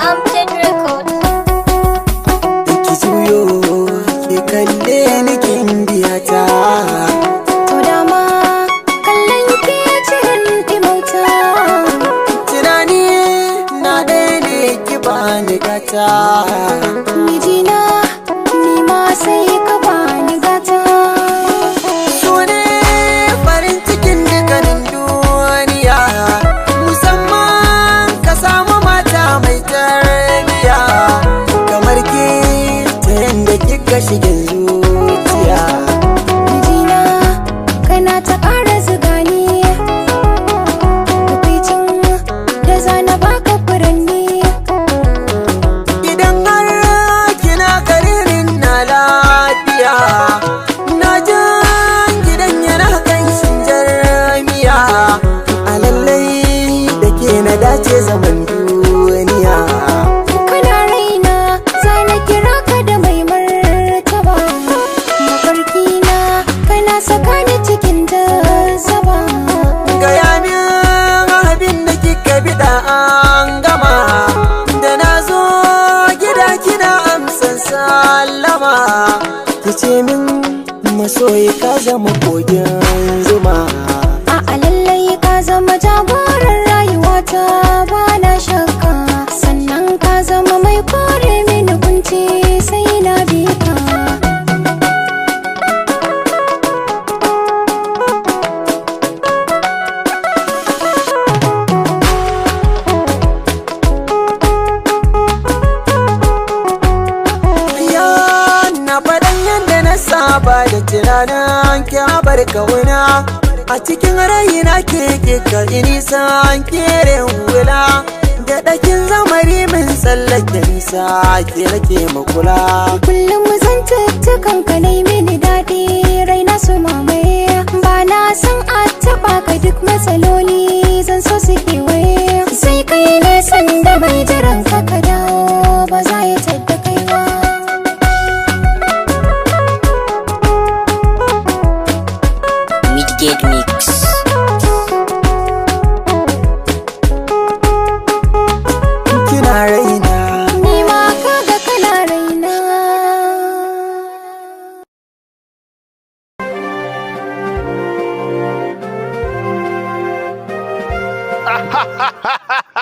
Amjad Records. Ki juyo ki kalle ni kin biya ta. To dama kallon ke cikin ɗimauta. Tunani na ɗaya ne ki bani gata. Mijina ni ma sai ka bani gata. So ne farin cikin dukkanin duniya, musamman ka samu mata mai tarbiya kamar ki, ta yanda kika shige zuciya. Mijina kana ta ƙara zuga ni. Tukwicin da zana baka furanni. Idan har kina karirin na lafiya, na jan gidan yana kanshin jarmiya. A lallai da ke na dace zaman duniya. Kana raina zana kira ka da mai martaba. Mafarki na kana saka ni cikin jazaba. Gaya min abin da kika biɗa an gama, da na zo gida kina amsan sallama. Ki ce min masoyi ka zama kogin zuma. A'a lallai ka zama jagoran rayuwata ba na shakka. Sannan ka zama mai kore mini kunci sai na bi ka. Ya na faɗan yadda na saba da tunanin kyabar kauna a cikin raina ke kika nisan kere hula da ɗakin zamari min tsallake nisa ke nake makula. Kullum zan tattakan ka nai mini daɗi raina su mamaye. Ba na san a taɓa ka duk matsaloli zan so su kewaye. Sai kai ne sanda mai jiran ka ka dawo ba za ya tadda kai ba. Midgate Mix. Kina raina. Ni ma kaga kana raina. Ha ha ha!